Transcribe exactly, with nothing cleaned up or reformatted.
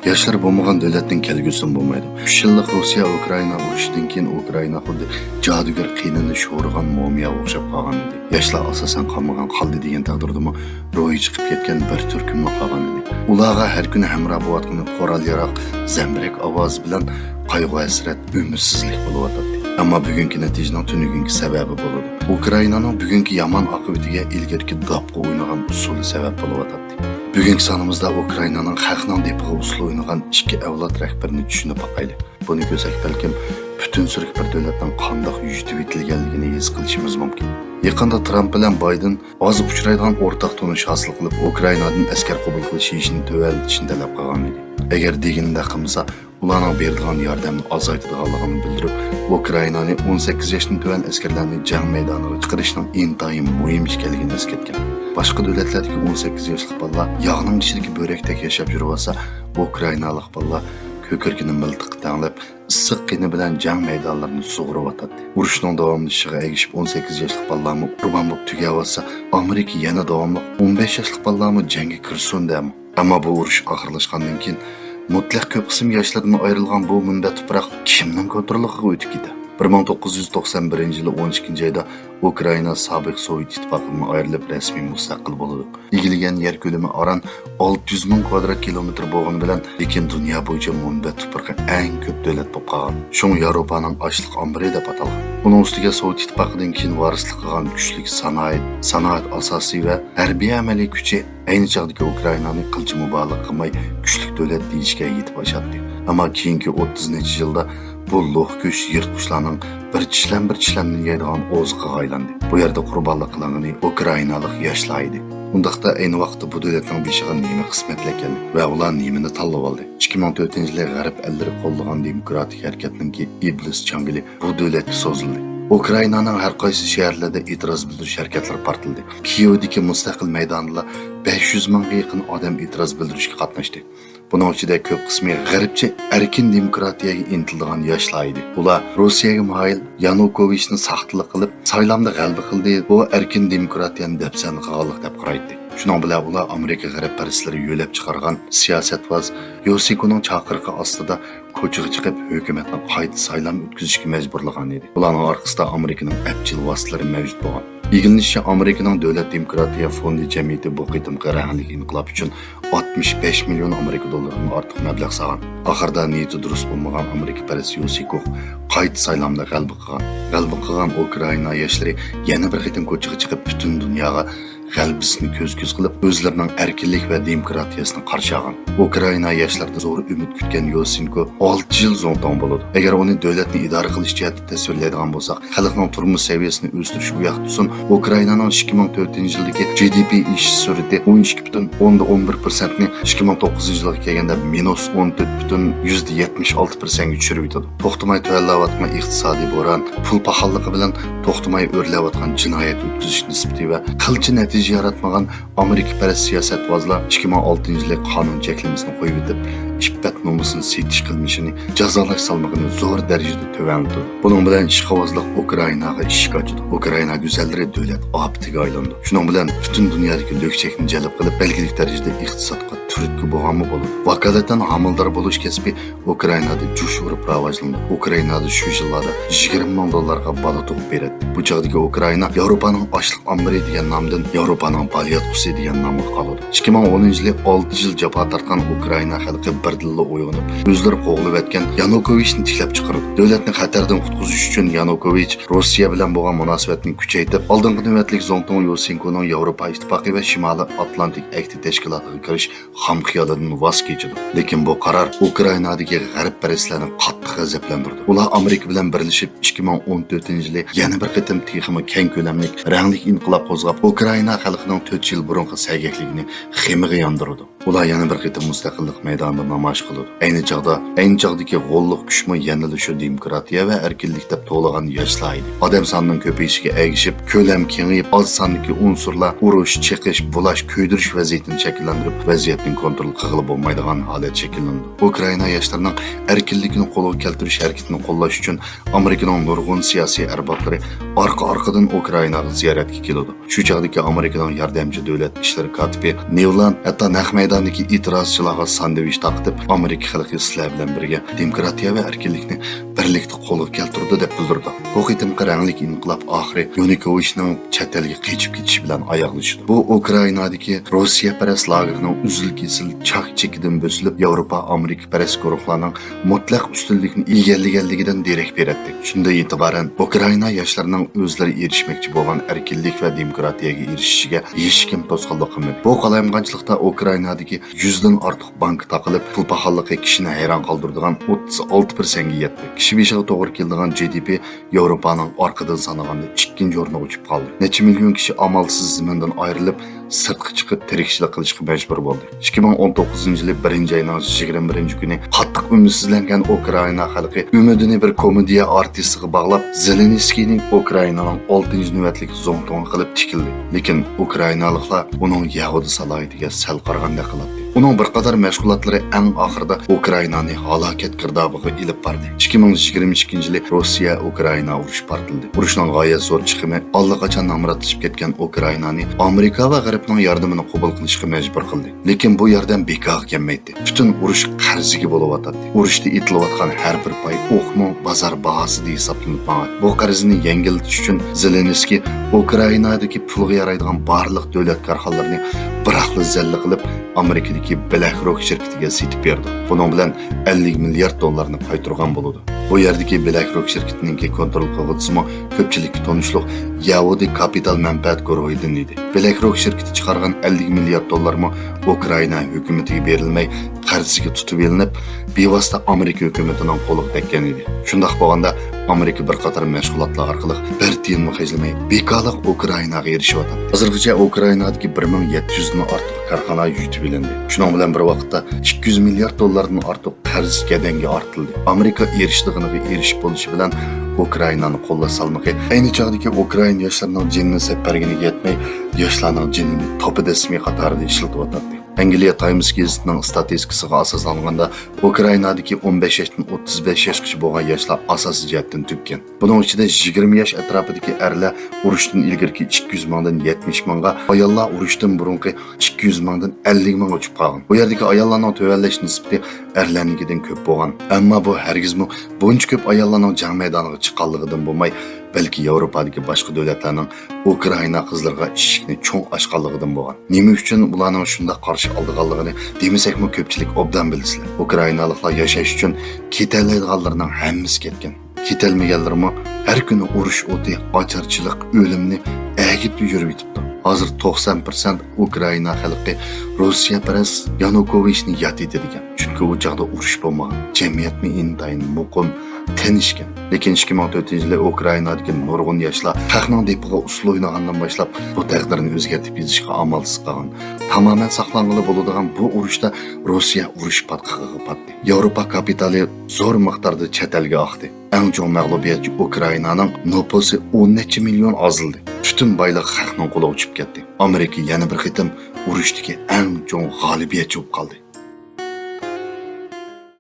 ياشلار بولمىغان دۆلەتنىڭ كەلگۈسىمۇ بولمايدۇ. ئۈچ يىللىق روسىيە ئۇكرائىنا ئۇرۇشىدىن كېيىن ئۇكرائىنا خۇددى جادۇگەر قېنىنى شورىغان مۇمىياغا ئوخشاپ قالغان ئىدى. ياشلار ئاساسەن قالمىغان قالدى دېگەن تەقدىردىمۇ روھى چىقىپ كەتكەن بىر تۈركۈملا قالغان ئىدى. ئۇلارغا ھەر كۈنى ھەمراھ بولۇۋاتقىنى قورال-ياراغ، زەمبىرەك ئاۋازى بىلەن قايغۇ-ھەسرەت، ئۈمىدسىزلىك بولۇۋاتاتتى. ئەمما بۈگۈنكى نەتىجىنىڭ تۈنۈگۈنكى سەۋەبى بولىدۇ. ئۇكرائىنانىڭ بۈگۈنكى يامان ئاقىۋىتىگە ئىلگىرىكى داپقا ئوينىغان ئۇسۇلى سەۋەب بولۇۋاتاتتى. بۈگۈنكى سانىمىزدا ئۇكرائىنانىڭ خەقنىڭ دېپىغا ئۇسسۇل ئوينىغان ئىككى ئەۋلاد رەھبىرىنى چۈشىنىپ باقايلى. بۇنى كۆرسەك بەلكىم پۈتۈن سۈرۈك بىر دۆلەتنىڭ قانداق يۈتۈۋېتىلگەنلىكىنى ھېس قىلىشىمىز مۇمكىن. يېقىندا ترامپ بىلەن بايدېن ئاز ئۇچرايدىغان ئورتاق تونۇش ھاسىل قىلىپ، ئۇكرائىنادىن ئەسكەر قوبۇل قىلىش يېشىنى تۆۋەنلىتىشنى تەلەپ قىلغان ئىدى. ئەگەر دېگىنىدەك قىلمىسا، ئۇلارنىڭ بېرىدىغان ياردەمنى ئازايتىدىغانلىقىنى بىلدۈرۈپ، ئۇكرائىنانى ئون سەككىز ياشتىن تۆۋەن ئەسكەرلەرنى جەڭ مەيدانىغا چىقىرىشنىڭ ئىنتايىن مۇھىم ئىكەنلىكىنى ئەسكەرتكەن. باشقا دۆلەتلەردىكى ئون سەككىز ياشلىق بالىلار ياغنىڭ ئىچىدىكى بۆرەكتەك ياشاپ يۈرۈۋالسا، ئۇكرائىنالىق بالىلار كۆكرىكىنى مىلتىققا تەڭلەپ، ئىسسىق قېنى بىلەن جەڭ مەيدانلىرىنى سۇغۇرۇۋاتاتتى. ئۇرۇشنىڭ داۋاملىشىشىغا ئەگىشىپ، ئون سەككىز ياشلىق بالىلارمۇ قۇربان بولۇپ تۈگەۋاتسا، ئامېرىكا يەنە داۋاملىق ئون بەش ياشلىق بالىلارمۇ جەڭگە كىرسۇن دەمۇ؟ ئەمما بۇ ئۇرۇش ئاخىرلاشقاندىن كېيىن، مۇتلەق كۆپ قىسىم ياشلىرىدىن ئايرىلغان بۇ مۇنبەت تۇپراق كىمنىڭ كونتروللۇقىغا ئۆتۈپ كېتەر؟ بىر مىڭ توققۇز يۈز توقسان بىرىنچى يىلى ئون ئىككىنچى ئايدا ئۇكرائىنا سابىق سوۋېت ئىتتىپاقىدىن ئايرىلىپ، رەسمىي مۇستەقىل بولىدۇ. ئىگىلىگەن يەر كۆلىمى ئاران ئالتە يۈز مىڭ كۋادرات كىلومېتىر بولغىنى بىلەن، لېكىن دۇنيا بويىچە مۇنبەت تۇپرىقى ئەڭ كۆپ دۆلەت بولۇپ قالغان. شۇڭا ياۋروپانىڭ ئاشلىق ئامبىرى دەپ ئاتالغان. ئۇنىڭ ئۈستىگە سوۋېت ئىتتىپاقىدىن كېيىن ۋارىسلىق قىلغان كۈچلۈك سانائەت، سانائەت ئاساسى ۋە ھەربىي ئەمەلىي كۈچى ئەينى چاغدىكى ئۇكرائىنانى قىلچە مۇبالىغە قىلماي كۈچلۈك دۆلەت دېيىشكە يېتىپ ئاشاتتى. ئەمما كېيىنكى ئوتتۇز نەچچە يىلدا بۇ لوھ كۈچ يىرتقۇچلارنىڭ بىر چىشلەم بىر چىشلەمدىن يەيدىغان ئوزۇقىغا ئايلاندى. بۇ يەردە قۇربانلىق قىلىنغىنى ئۇكرائىنالىق ياشلار ئىدى. ئۇنداقتا ئەينى ۋاقىتتا بۇ دۆلەتنىڭ بېشىغا نېمە قىسمەتلەر كەلدى ۋە ئۇلار نېمىنى تاللىۋالدى؟ ئىككى مىڭ تۆتىنچى يىلى غەرب ئەللىرى قوللىغان دېموكراتىك ھەرىكەتنىڭكى ئىبلىس چاڭگىلى بۇ دۆلەتكە سوزۇلدى. ئۇكرائىنانىڭ ھەر قايسى شەھەرلىرىدە ئېتىراز بىلدۈرۈش ھەرىكەتلىرى پارتلىدى. كىيېۋدىكى مۇستەقىل مەيدانىدا بەش يۈز مىڭغا يېقىن ئادەم ئېتىراز بىلدۈرۈشكە قاتناشتى. بۇنىڭ ئىچىدە كۆپ قىسمى غەربچە ئەركىن دېموكراتىيەگە ئىنتىلىدىغان ياشلار ئىدى. ئۇلار روسىيەگە مايىل، يانۇكوۋىچنى ساختىلىق قىلىپ، سايلامدا غەلىبە قىلدى، بۇ ئەركىن دېموكراتىيەنى دەپسەندە قىلغانلىق دەپ قارايتتى. شۇنىڭ بىلەن ئۇلار ئامېرىكا غەربپەرەسلىرى يۆلەپ چىقارغان سىياسەتۋاز يوسىكونىڭ چاقىرىقى ئاستىدا كوچىغا چىقىپ، ھۆكۈمەتنى قايتا سايلام ئۆتكۈزۈشكە مەجبۇرلىغان ئىدى. بۇلارنىڭ ئارقىسىدا ئامېرىكىنىڭ ئەپچىل ۋاسىتىلىرى مەۋجۇت بولغان. ئىگىلىنىشىچە، ئامېرىكىنىڭ دۆلەت دېموكراتىيە فوندى جەمئىيىتى بۇ قېتىمقى رەھەڭلىك ئىنقىلاب ئۈچۈن ئاتمىش بەش مىليون ئامېرىكا دوللىرىدىن ئارتۇق مەبلەغ سالغان. ئاخىرىدا نىيىتى دۇرۇس بولمىغان ئامېرىكىپەرەس يوسىكو قايتا سايلامدا غەلىبە قىلغان. غەلىبە قىلغان ئۇكرائىنا ياشلىرى يەنە بىر قېتىم كوچىغا چىقىپ، پۈتۈن دۇنياغا غەلىبىسىنى كۆز-كۆز قىلىپ، ئۆزلىرىنىڭ ئەركىنلىك ۋە دېموكراتىيەسىنى قارشى ئالغان. ئۇكرائىنا ياشلىرىدىن زور ئۈمىد كۈتكەن يوسىنكو ئالتە يىل زۇڭتۇڭ بولىدۇ. ئەگەر ئۇنى دۆلەتنى ئىدارە قىلىش جەھەتتە تەسۋىرلەيدىغان بولساق، خەلقنىڭ تۇرمۇش سەۋىيەسىنى ئۆستۈرۈش ئۇ ياقتا تۇرسۇن، ئۇكرائىنانىڭ ئىككى مىڭ تۆتىنچى يىلدىكى جى دى پى ئېشىش سۈرئىتى ئون ئىككى پۈتۈن ئوندىن ئون بىر پىرسەنتنى ئىككى مىڭ توققۇزىنچى يىلغا كەلگەندە مىنۇس ئون تۆت پۈتۈن يۈزدە يەتمىش ئالتە پىرسەنتكە چۈشۈرۈۋېتىدۇ. توختىماي تۆۋەنلەۋاتقان ئىقتىسادىي بوران، پۇل پاخاللىقى بىلەن توختىماي ئۆرلەۋاتقان جىنايەت ئۆتكۈزۈش نىسبىتى ۋە قىلچە نەتىجە ياراتمىغان ئامېرىكىپەرەس سىياسەتۋازلار ئىككى مىڭ ئالتىنچى يىلى قانۇن چەكلىمىسىنى قويۇۋېتىپ، ئىپپەت-نومۇسىنى سېتىش قىلمىشىنى جازالاش سالمىقىنى زور دەرىجىدە تۆۋەنلىتىدۇ. بۇنىڭ بىلەن ئىشقىۋازلىق ئۇكرائىناغا ئىشىك ئاچىدۇ. ئۇكرائىنا گۈزەللىرى دۆلەت ئاپىتىگە ئايلىنىدۇ. شۇنىڭ بىلەن پۈتۈن دۇنيادىكى لۆكچەكنى جەلپ قىلىپ، بەلگىلىك دەرىجىدە ئىقتىسادقا تۈرتكە بولغانمۇ بولىدۇ. ۋاكالىتەن ھامىلىدار بولۇش كەسپى ئۇكرائىنادا جۇش ئۇرۇپ راۋاجلىنىدۇ. ئۇكرائىنادا شۇ يىللاردا يىگىرمە مىڭ دوللارغا بالا تۇغۇپ بېرەتتى. بۇ چاغدىكى ئۇكرائىنا ياۋروپانىڭ ئاشلىق ئامبىرى دېگەن نامدىن ياۋروپانىڭ بالىياتقۇسى دېگەن نامغا قالىدۇ. ئىككى مىڭ ئونىنچى يىلى ئالتە يىل جاپا تارتقان ئۇكرائىنا خەلقى بىردىنلا ئويغىنىپ، ئۆزلىرى قوغلىۋەتكەن يانۇكوۋىچنى تىكلەپ چىقىرىدۇ. دۆلەتنى خەتەردىن قۇتقۇزۇش ئۈچۈن يانۇكوۋىچ روسىيە بىلەن بولغان مۇناسىۋەتنى كۈچەيتىپ، ئالدىنقى نۆۋەتلىك زۇڭتۇڭ يوسىنكونىڭ ياۋروپا ئىتتىپاقى ۋە شىمالىي ئاتلانتىك ئەھدى تەشكىلاتىغا كىرىش خام خىيالىدىن ۋاز كېچىدۇ. لېكىن بۇ قارار ئۇكرائىنادىكى غەربپەرەسلەرنى قاتتىق غەزەپلەندۈرىدۇ. ئۇلار ئامېرىكا بىلەن بىرلىشىپ ئىككى مىڭ ئون تۆتىنچى يىلى يەنە بىر قېتىم تېخىمۇ كەڭ كۆلەملىك رەڭلىك ئىنقىلاب قوزغاپ، ئۇكرائىنا خەلقىنىڭ تۆت يىل بۇرۇنقى سەگەكلىكىنى خېمىغا ياندۇرىدۇ. ئۇلار يەنە بىر قېتىم مۇستەقىللىق مەيدانىدا نامايىش قىلىدۇ. ئەينى چاغدا، ئەينى چاغدىكى غوللۇق كۈچمۇ يەنىلا شۇ دېموكراتىيە ۋە ئەركىنلىك دەپ توۋلىغان ياشلار ئىدى. ئادەم سانىنىڭ كۆپىيىشىگە ئەگىشىپ، كۆلەم كېڭىيىپ، ئاز ساندىكى ئۇنسۇرلار ئۇرۇش، چېقىش، بۇلاش، كۆيدۈرۈش ۋەزىيىتىنى شەكىللەندۈرۈپ، ۋەزىيەتنى كونترول قىلغىلى بولمايدىغان ھالەت شەكىللىنىدۇ. ئۇكرائىنا ياشلىرىنىڭ ئەركىنلىكىنى قولغا كەلتۈرۈش ھەرىكىتىنى قوللاش ئۈچۈن ئامېرىكىنىڭ نۇرغۇن سىياسىي ئەربابلىرى ئارقا-ئارقىدىن ئۇكرائىناغا زىيارەتكە كېلىدۇ. شۇ چاغدىكى ئامېرىكىنىڭ ياردەمچى دۆلەت ئىشلىرى كاتىپى نېۋلان ھەتتا نەق مەيدانغا ئىرانىدىكى ئېتىرازچىلارغا ساندۋىچ تارقىتىپ، ئامېرىكا خەلقى سىلەر بىلەن بىرگە دېموكراتىيە ۋە ئەركىنلىكنى بىرلىكتە قولغا كەلتۈرىدۇ، دەپ بىلدۈرىدۇ. بۇ قېتىمقى رەڭلىك ئىنقىلاب ئاخىرى يانۇكوۋىچنىڭ چەت ئەلگە قېچىپ كېتىشى بىلەن ئاياغلىشىدۇ. بۇ ئۇكرائىنادىكى روسىيەپەرەس لاگېرىنىڭ ئۈزۈل-كېسىل چاك-چېكىدىن بۆسۈلۈپ، ياۋروپا ئامېرىكىپەرەس گۇرۇھلارنىڭ مۇتلەق ئۈستۈنلۈكنى ئىگىلىگەنلىكىدىن دېرەك بېرەتتى. شۇندىن ئېتىبارەن ئۇكرائىنا ياشلىرىنىڭ ئۆزلىرى ئېرىشمەكچى بولغان ئەركىنلىك ۋە دېموكراتىيەگە ئېرىشىشىگە ھېچكىم توسقۇنلۇق قىلمىدى. بۇ قالايمىقانچىلىقتا ئۇكرائىنادىكى يۈزدىن ئارتۇق بانكا تاقىلىپ، پۇل پاخاللىقى كىشىنى ھەيران قالدۇرىدىغان ئوتتۇز ئالتە پىرسەنتكە يەتتى. كىشى بېشىغا توغرا كېلىدىغان جى دى پى ياۋروپانىڭ ئارقىدىن سانىغاندا ئىككىنچى ئورۇنغا ئۇچۇپ قالدى. نەچچە مىليون كىشى ئامالسىز زېمىندىن ئايرىلىپ، سىرتقا چىقىپ تىرىكچىلىك قىلىشقا مەجبۇر بولدى. ئىككى مىڭ ئون توققۇزىنچى يىلى بىرىنچى ئاينىڭ يىگىرمە بىرىنچى كۈنى قاتتىق ئۈمىدسىزلەنگەن ئۇكرائىنا خەلقى ئۈمىدىنى بىر كومېدىيە ئارتىسىغا باغلاپ، زېلېنسكىينى ئۇكرائىنانىڭ ئالتىنچى نۆۋەتلىك زۇڭتۇڭى قىلىپ تىكلىدى. لېكىن ئۇكرائىنالىقلار ئۇنىڭ يەھۇدىي سالاھىيىتىگە سەل قارىغاندەك قىلاتتى. ئۇنىڭ بىر قاتار مەشغۇلاتلىرى ئەڭ ئاخىرىدا ئۇكرائىنانى ھالاكەت گىردابىغا ئېلىپ باردى. ئىككى مىڭ يىگىرمە ئىككىنچى يىلى روسىيە ئۇكرائىنا ئۇرۇشى پارتلىدى. ئۇرۇشنىڭ غايەت زور چىقىمى ئاللىقاچان نامراتلىشىپ كەتكەن ئۇكرائىنانى ئامېرىكا ۋە غەربنىڭ ياردىمىنى قوبۇل قىلىشقا مەجبۇر قىلدى. لېكىن بۇ ياردەم بىكارغا كەلمەيتتى. پۈتۈن ئۇرۇش قەرزگە بولۇۋاتاتتى. ئۇرۇشتا ئېتىلىۋاتقان ھەر بىر پاي ئوقمۇ بازار باھاسىدا ھېسابلىنىپ ماڭاتتى. بۇ قەرزنى يەڭگىللىتىش ئۈچۈن زېلېنسكىي ئۇكرائىنادىكى پۇلغا يارايدىغان بارلىق دۆلەت كارخانىلىرىنى بىراقلا زەللە قىلىپ، ئامېرىكىدىكى بلەك روك شىركىتىگە سېتىپ بېرىدۇ. بۇنىڭ بىلەن ئەللىك مىليارد دوللارنى قايتۇرغان بولىدۇ. بۇ يەردىكى بلەك روك شىركىتىنىڭكى كونترول قىلغۇچىسىمۇ كۆپچىلىككە تونۇشلۇق يەھۇدىي كاپىتال مەنپەئەت گۇرۇھىدىن ئىدى. بلەك روك شىركىتى چىقارغان ئەللىك مىليارد دوللارمۇ ئۇكرائىنا ھۆكۈمىتىگە بېرىلمەي، قەرزگە تۇتۇپ ئېلىنىپ، بىۋاسىتە ئامېرىكا ھۆكۈمىتىنىڭ قولىغا تەگكەن ئىدى. شۇنداق بولغاندا، ئامېرىكا بىر قاتار مەشغۇلاتلار ئارقىلىق بىر تىيىنمۇ خەجلىمەي، بىكارلىق ئۇكرائىناغا ئېرىشىۋاتاتتى. ھازىرغىچە ئۇكرائىنادىكى بىر مىڭ يەتتە يۈزدىن ئارتۇق كارخانا يۈتۈپ ئېلىندى. شۇنىڭ بىلەن بىر ۋاقىتتا، ئىككى يۈز مىليارد دوللاردىن ئارتۇق قەرز گەدەڭگە ئارتىلدى. ئامېرىكا ئېرىشىدىغىنىغا ئېرىشىپ بولۇشى بىلەن ئۇكرائىنانى قوللاش سالمىقى ئەينى چاغدىكى ئۇكرائىنا ياشلىرىنىڭ جېنىنى سەپ بەرگىنىگە يەتمەي، ياشلارنىڭ جېنىنى توپا دەسمى قاتارىدا ئىشلىتىۋاتاتتى. ئەنگلىيە تايمس گېزىتىنىڭ ئىستاتىستىكىسىغا ئاساسلانغاندا، ئۇكرائىنادىكى ئون بەش ياشتىن ئوتتۇز بەش ياشقىچە بولغان ياشلار ئاساسىي جەھەتتىن تۈگىگەن. بۇنىڭ ئىچىدە يىگىرمە ياش ئەتراپىدىكى ئەرلەر ئۇرۇشتىن ئىلگىرىكى ئىككى يۈز مىڭدىن يەتمىش مىڭغا، ئاياللار ئۇرۇشتىن بۇرۇنقى ئىككى يۈز مىڭدىن ئەللىك مىڭغا ئۇچۇپ قالغان. بۇ يەردىكى ئاياللارنىڭ تۆۋەنلەش نىسبىتى ئەرلەرنىڭكىدىن كۆپ بولغان. ئەمما بۇ ھەرگىزمۇ بۇنچە كۆپ ئاياللارنىڭ جەڭ مەيدانىغا چىققانلىقىدىن بولماي، بەلكى ياۋروپادىكى باشقا دۆلەتلەرنىڭ ئۇكرائىنا قىزلىرىغا ئىشىكنى چوڭ ئاچقانلىقىدىن بولغان. نېمە ئۈچۈن ئۇلارنىڭ شۇنداق قارشى ئالىدىغانلىقىنى دېمىسەكمۇ كۆپچىلىك ئوبدان بىلىسىلەر. ئۇكرائىنالىقلار ياشاش ئۈچۈن كېتەلەيدىغانلىرىنىڭ ھەممىسى كەتكەن. كېتەلمىگەنلىرىمۇ ھەر كۈنى ئۇرۇش ئوتى، ئاچارچىلىق، ئۆلۈمنى ئەگىپ يۈرۈۋېتىپتۇ. ھازىر توقسان پىرسەنت ئۇكرائىنا خەلقى روسىيەپەرەس يانۇكوۋىچنى ياد ئېتىدىكەن. چۈنكى ئۇ چاغدا ئۇرۇش بولمىغان، جەمئىيەتمۇ ئىنتايىن مۇقىم، تىنچكەن. لېكىن ئىككى مىڭ تۆتىنچى يىلى ئۇكرائىنادىكى نۇرغۇن ياشلار خەقنىڭ دېپىغا ئۇسسۇل ئوينىغاندىن باشلاپ، بۇ تەقدىرنى ئۆزگەرتىپ يېزىشقا ئامالسىز قالغان. تامامەن ساقلانغىلى بولىدىغان بۇ ئۇرۇشتا روسىيە ئۇرۇش پاتقىقىغا پاتتى. ياۋروپا كاپىتالى زور مىقداردا چەت ئەلگە ئاقتى. ئەڭ چوڭ مەغلۇبىيەتچى ئۇكرائىنانىڭ نوپۇسى ئون نەچچە مىليون ئازلىدى. پۈتۈن بايلىقى خەقنىڭ قولىغا چۈشۈپ كەتتى. ئامېرىكا يەنە بىر قېتىم ئۇرۇشتىكى ئەڭ چوڭ غالىبىيەتچى بولۇپ قالدى.